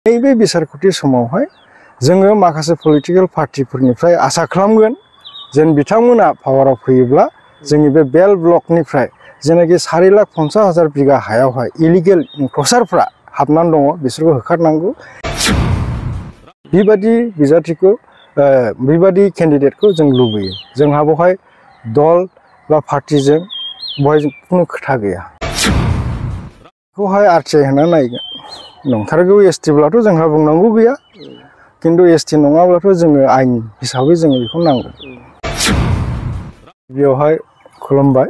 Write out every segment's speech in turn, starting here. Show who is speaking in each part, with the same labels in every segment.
Speaker 1: नैबे बिसारखथि समावहाय जोङो माखासे पलिटिकल पार्टिफोरनिफ्राय आसा खालामगोन जेन बिथांमोना पावाराव फैयोब्ला जोंनि बे बेल ब्लकनिफ्राय जेनाखि 4,50,000 बिगा हायावहाय इलिगेल इनक्ल'सारफ्रा हाबनानै दङ बिसोरखौ होखारनांगौ। बेबादि बिजाथिखौ बेबादि केन्डिडेटखौ जों लुबैयो। जोंहा बेवहाय दल बा पार्टिजों बेवहाय खुनु खोथा गैया। बेखौहाय आरटिआइ होना नायगोन। नंथारगौ एसटिब्लाथ' जोंहा बुंनांगौ गैया, किन्तु एसटि नङाब्लाथ' जोङो आयेन हिसाबै जोङो बेखौ नांगौ। बेवहाय खुलुमबाय।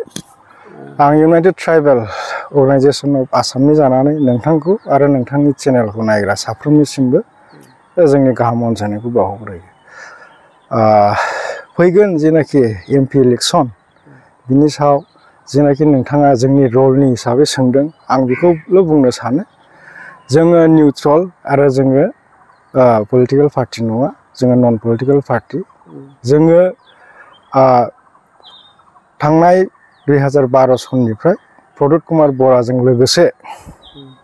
Speaker 1: आं इउनाइटेड ट्राइबेल अर्गानाइजेसन अफ आसामनि जानानै नोंथांखौ आरो नोंथांनि चेनेलखौ नायग्रा साफ्रोमनिसिमबो जोंनि गाहाम अनसायनायखौ बावहरग्रोयो। फैगोन जेनाखि एमपि इलेक्सन बिनि सायाव जेनाखि नोंथाङा जोंनि रलनि हिसाबै सोंदों, आं बेखौल' बुंनो सानो जोङो निउट्रल आरो जोङो पलिटिकल पार्टि नङा, जोङो नन पलिटिकल पार्टि। जोङो थांनाय 2012 सननिफ्राय प्रदुत कुमार बराजों लोगोसे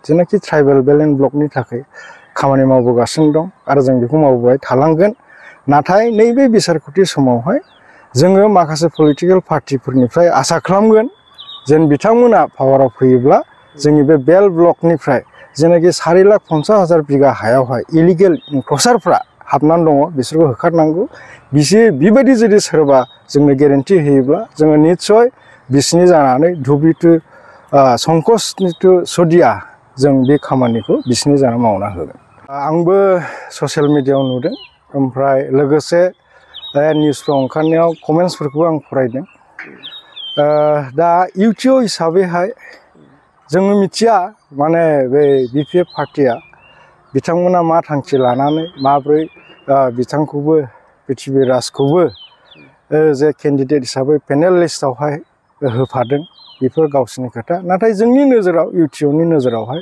Speaker 1: जेनाखि ट्राइबेल बेल एन्ड ब्लकनि थाखाय खामानि मावबोगासिनो दं आरो जों बेखौ मावबोबाय थालांगोन। नाथाय नैबे बिसारखथि समावहाय जोङो माखासे पलिटिकल पार्टिफोरनिफ्राय आसा खालामगोन जेन बिथांमोना पावाराव फैयोब्ला जोंनि बे बेल ब्लकनिफ्राय जेनाखि 4,50,000 बिगा हायावहाय इलिगेल इनक्ल'सारफ्रा हाबनानै दङ बिसोरखौ होखारनांगौ। बेबायदि जुदि सोरबा जोंनो गेरेन्टि होयोब्ला जोङो निस्सय बिसिनि जानानै धुबरी टु संकस टु सदिया जों बे खामानिखौ बिसिनि जाना मावना होगोन। आंबो ससियेल मिडियायाव नुदों, ओमफ्राय लोगोसे निउसफ्राव ओंखारनायाव कमेन्ट्सफोरखौ आं फरायदों। दा इउटिअ हिसाबैहाय जोङो मिथिया माने बे बिपिएफ पार्टिया बिथांमोना मा थांखि लानानै माब्रै बिथांखौबो पृथ्वी राजखौबो जे केन्डिडेट हिसाबै पेनेल लिस्टआवहाय होफादों, बेफोर गावसिनि खोथा। नाथाय जोंनि नोजोराव इउटिअनि नोजोरावहाय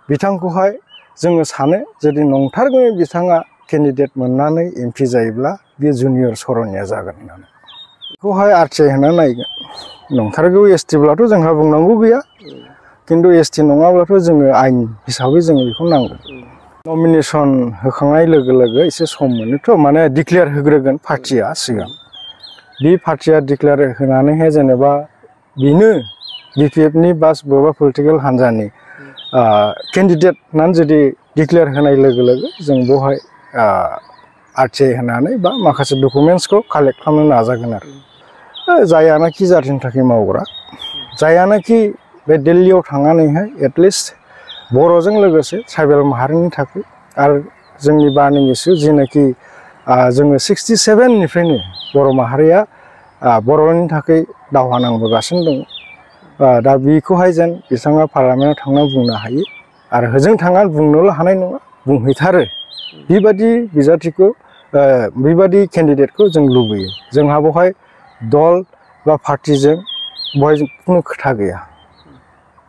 Speaker 1: बिथांखौहाय जोङो सानो जुदि नंथारगौै बिथाङा केन्डिडेट मोननानै एमपि जायोब्ला बे जुनियर सरनिया जागोन होननानै। बेखौहाय आरटिआइ होना नायगोन। नंथारगौ एसटिब्लाथ' जोंहा बुंनांगौ गैया, किन्तु एसटि नङाब्लाथ' जोङो आयेन हिसाबै जोङो बेखौ नांगौ। नमिनेसन होखांनाय लोगो लोगो एसे सम मोनोथ' माने डिक्लेयार होग्रोगोन पार्टिया सिगां। बे पार्टिया डिक्लेयार होनानैहाय जेनेबा बेनो बिपिएफनि बा बबेबा पलिटिकेल हान्जानि केन्डिडेट होननानै जुदि डिक्लेयार होनाय लोगो लोगो जों बेवहाय आरटिआइ होनानै बा माखासे डकुमेन्ट्सखौ कालेक्ट खालामनो नाजागोन आरो। जायानाखि जाथिनि थाखाय मावग्रा, जायानाखि बे दिल्लीयाव थांनानैहाय एटलिस्ट बर'जों लोगोसे ट्राइबेल माहारिनि थाखाय आरो जोंनि बार्निं इस्यु जेनाखि जोङो 67निफ्रायनो बर' माहारिया बर'नि थाखाय दावहा नांबोगासिनो दङ। दा बेखौहाय जेन बिथाङा पार्लामेन्टआव थांना बुंनो हायो आरो होजों थांना बुंनोल' हानाय नङा, बुंहैथारो। बेबादि बिजाथिखौ बेबादि केन्डिडेटखौ जों लुबैयो। जोंहा बेवहाय दल बा पार्टिजों बेवहाय खुनु खोथा गैया।